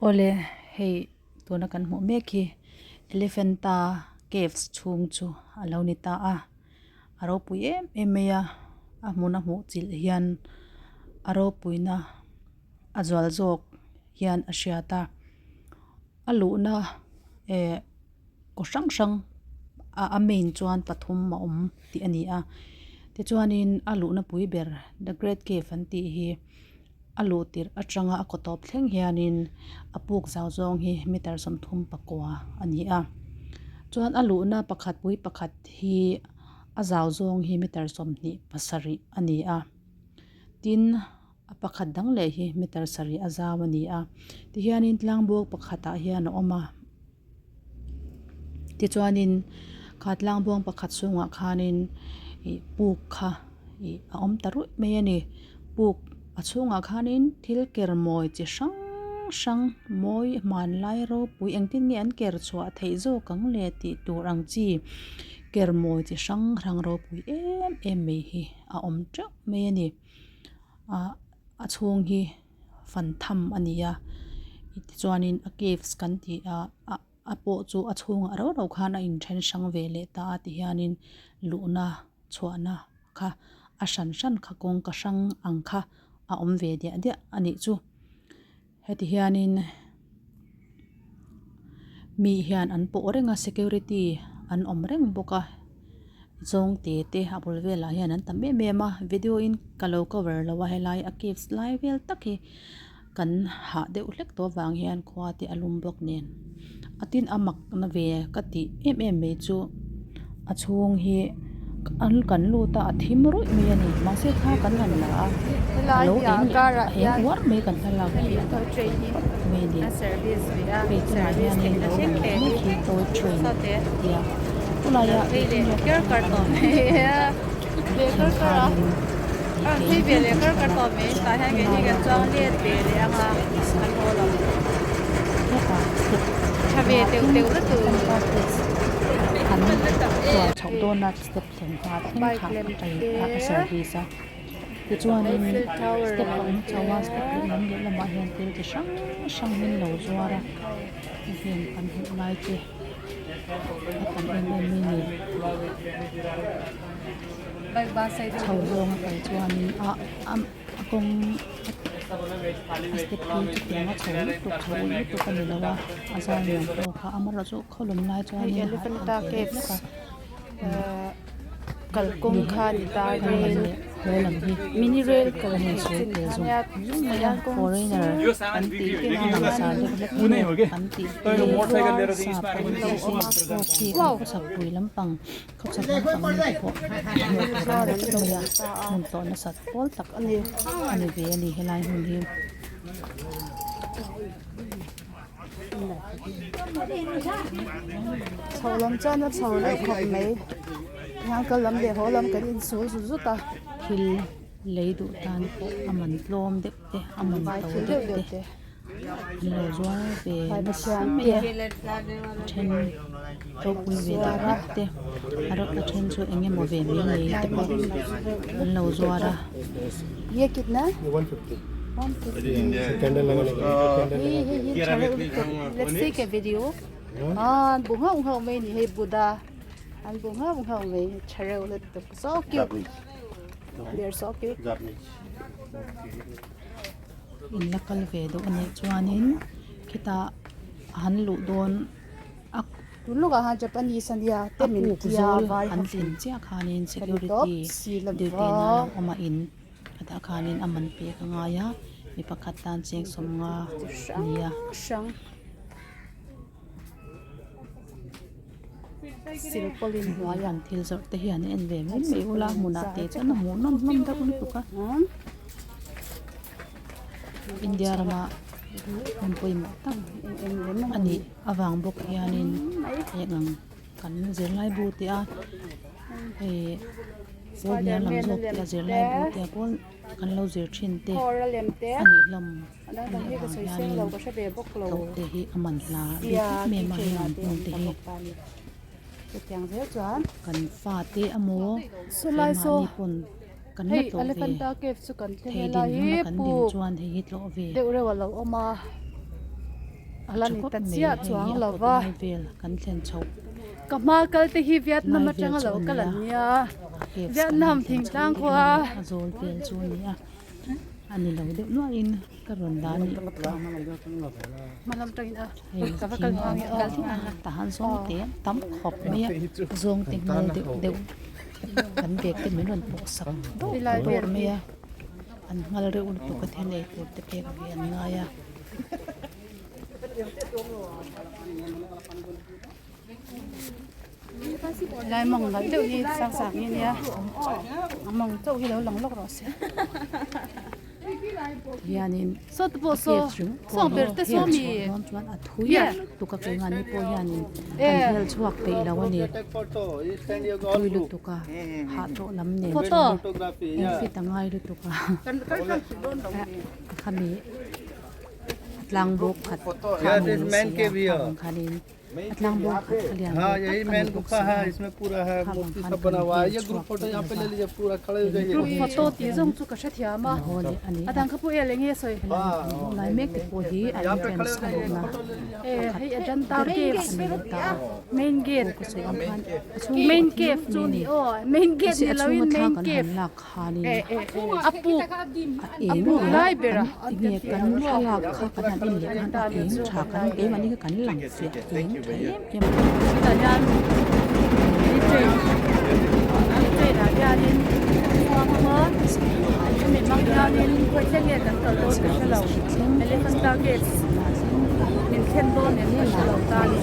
Awle hei tuna kan hmuh mek hi Elephanta caves chhung chu a lo ni ta a a ropui em em mai a a hmun a hmuh chilh hian a ropuina a zual zawk hian a hriat a a luhna eh kaw hrang hrang a a main chuan pathum a awm tih a ni a tichuanin a luhna pui ber the great cave an tih hi a luh tirh atanga a kaw tawp thleng hianin a puk zau zawng hi meter 35 a ni a chuan a luhna pakhat pui pakhat hi a zau zawng hi meter 27 a ni a tin a pakhat dang leh hi meter sarih a zau a ni a tihianin tlang bawk pakhatah hian a awm a tichuanin kha tlang buang pakhat chhungah khanin ih puk kha ih a awm ta ruih mai a ni puk a chhungah khanin thil ker mawi chi hrang hrang mawi hmanlai ropui engtin nge an ker chhuah theih zawk ang le tih tur ang chi ker mawi chi hrang hrang ropui em em mai hi a awm teuh mai a ni ah a chhung hi fan tham a ni a tichuanin a caves kan tih ah ah a pawh chu a chhungah rau rau khan a inthen hrang ve leh ta a tihianin luhna chhuahna kha a hran hran kha kawngka hrang ang kha a awm ve diah diah a nih chu heti hianin mi hian an pawh reng a security an awm reng bawk a zawng te te a bul velah hian an tam em em a video in ka lo cover lo a helai a caves lai vel tak hi kan hah deuh hlek tawh avang hian khua te a lum bawk nen a tin a mak na ve ka tih em em mai chu a chhung hi an kan lut a a thim ruih mai a ni mahse thla kan han la a a lo eng leh a eng uar mai kan thlalak hi a dah tawp mai a ni hei tunah hianin lo lang leh mek hi toy train tia chulaiah step thleng hma thleng kha a kai a service a tichuanin step a awm chho a step lehlam lehlamah hian thil chi hrang hrang in lo zuar a heng kan hmuh lai te a tam em em mai a ni chho zawng a kal chuanin a a a kawng a step hi chutiang a chho lutuk chho ulh lutuk a ni lo a a zau nuam tawk a amaherawhchu khawlum lai chuanin a hahdam ve deuh hlek a. Kalkawng kha ni ta rail mini rail kal theih chin kha nia tihian kawng chu wow zuar an lo awm ta a. Chho lam chuan a chho reuh khawp mai tihian kal lam leh haw lam kan insul zut zut a. Thil lei duh tan pawh a man tlawm deuh te a man to deuh te an lo zuar ve nasa mai a a then ropui ve deuh hlek te a rawt a then chu eng emaw ve mai mai te pawh an lo zuar a. Let's take a video an bu nghauh nghauh mai ni hei Buddha an bu nghauh nghauh mai tha reuh lutuk so cute they are so cute in la kal ve duh anih chuanin khitah han luh dawn a tun lawkah khan Japanese ania te min tia vai an tlin chiah khanin security duty na lo awm a in. Hetah khanin a man pek a ngai a mi pakhat tan cheng sawmnga a ni a. Silpaulin hnuai an thil zawrh te hian en ve mai mai ula hmunah te chuan a hmuh nawm hlawm deuh lutuk a. India rama hmun pawimawh tak a nih avang bawk hianin heng ang kan zirlai bu te a hei pawl hniam lam zawk te a zirlai bu te a pawl kan lo zir thin te a nih hlawm a nih avang hianin tlawh te hi a man hla bik em em a heng ang hmun te hi kan fa te emaw keimahni pawn kan la tlawh ve thei din huna kan din chuan hei hi tlawh ve. A la tha ni khawp ta mai chiah hei hi chuang a lo kawt va. lai vel kan thlen chhoh Ka hma kal te hi Vietnam lai vel atanga chu lo a kal ni an a nia. caves kan han Vietnam thlen chhoh thingtlang leh khua. a zawl vel chu a ni a a ni lo deuh nuahin ka rawn dah a nih Hma lam tangin a hei ka va kal thing hma ang nge aw. a tahan zawng te tam khawp mai a zawng te ngal deuh deuh kan bag te min rawn pawh sak dawrh Helai vel dawrh mai hi a an nghal reuh lutuk a thil ei tur te pek ve an ngai a. Lai mawng nalh deuh hi sang sang hi ania a mawng chauh hi lo lang lawk rawh se hianin saw te pawh saw caves ringawt pawh saw hi ber te hel saw mi chhuah dawn chuan a thui yeah lutuk a keimahni pawh hianin an hel chhuak peih lo a ni thui lutuk a hah tawh lam nen photo chuan engfit a ngai lutuk a khami tlang bawk khat kha a ni si a kha ang khanin a tlang bawk khat kha lian ve tak a ni bawk si a kha vang khan kan hel chhuak peih lo va keini pawh hel photo chhuak tih hian zawng chu ka hrethiam a kan haw leh a ni a a dang kha pawh el enge sawi helai kan hmuh lai mek te pawh hi a entrance a luhna e pakhat hei Ajanta ber caves a ni leh ta a main gate aw ka sawi ang khan a chhung pawh main a thim cave vek chu mai a ni ni aw main gate mahse ni a lo in chhunga thla main kan cave han lak khanin a puk a a eng puk leh lai ber kan a tinge kan thlalak kha kan han en leh khan a eng tha kan keimahni kha kan lang fiah eng tha em em a ni. Chutah hian ni train ni train ah hianin chuang anga hemi hmang hianin khawi thleng nge kan kal dawn ka hre lo Elephanta caves min thlen dawn em ka hre lo ta a ni.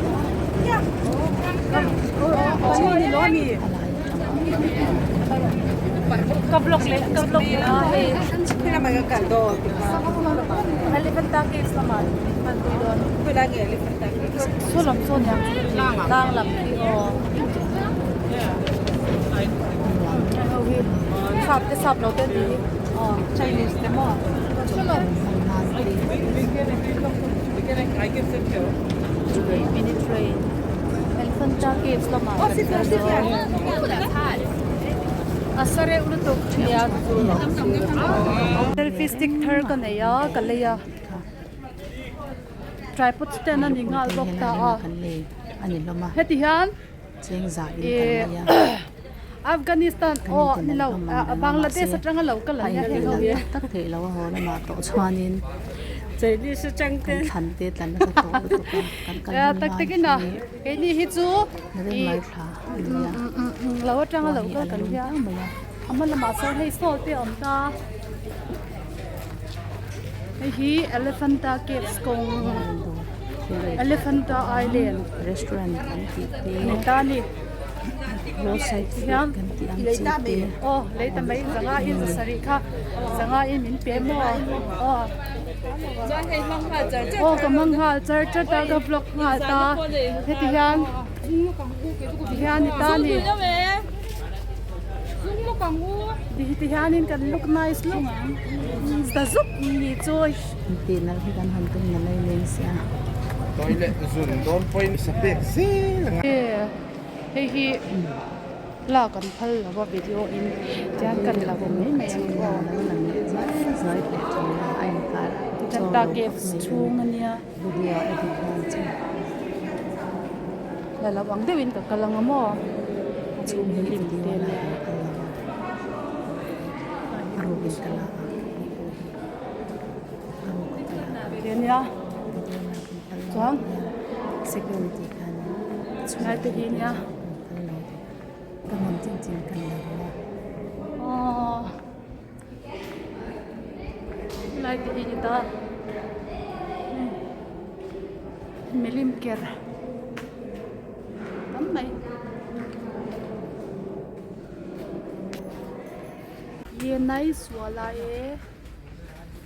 Ni lo a ni. Ka vlog leh ka vlog leh a hei Elephanta caves lamah hman pui dawn saw lam saw niang tlang lam khi aw ho hi sap te sap lo te an tih hi aw Chinese te maw mini train Elephanta caves lamah kan kal dawn a sa reuh lutuk nia selfie stick thar ka nei a ka lei a tripod stand a ni nghal bawk ta a heti hian ih Afghanistan aw ni lo Bangladesh atanga lo kal an nia heng ho hi. Tak takin a keini hi chu ih lo atanga lo kal kan nia a hma lamah sawn hei sawl te a awm ta hei hi Elephanta caves kawng Elephanta island a ni ta a ni. Hian aw lei ta mai zanga in zasarih kha zanga in min pe maw aw aw ka hmang nghal char chat a ka vlog nghal ta heti hian ti hian ni ta ni ti hianin kan look nice look ta zuk ni chu. Hei hi lak an phal lo va video in tiang kan la ve mai mai ang aw Ajanta caves chhung a nia la lo ang deuhin ka kal ang a maw hlim te nia. Ti nia chuan chulai te hi nia aww chulai te hi ni ta milim ker tam mai. Ye nice wala e.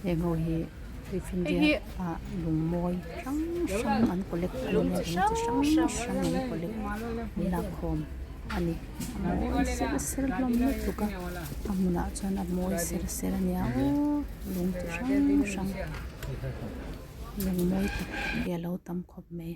Heng ho hi Tuifinriat ah lungmawi hrang hrang an collect a ni a lung chi hrang hrang an collect an lakkhawm a ni a mawi ser ser hlawm lutuk a a hmunah chuan a mawi ser ser a nia aw lung chi hrang hrang lungmawi tak hi a lo tam khawp mai.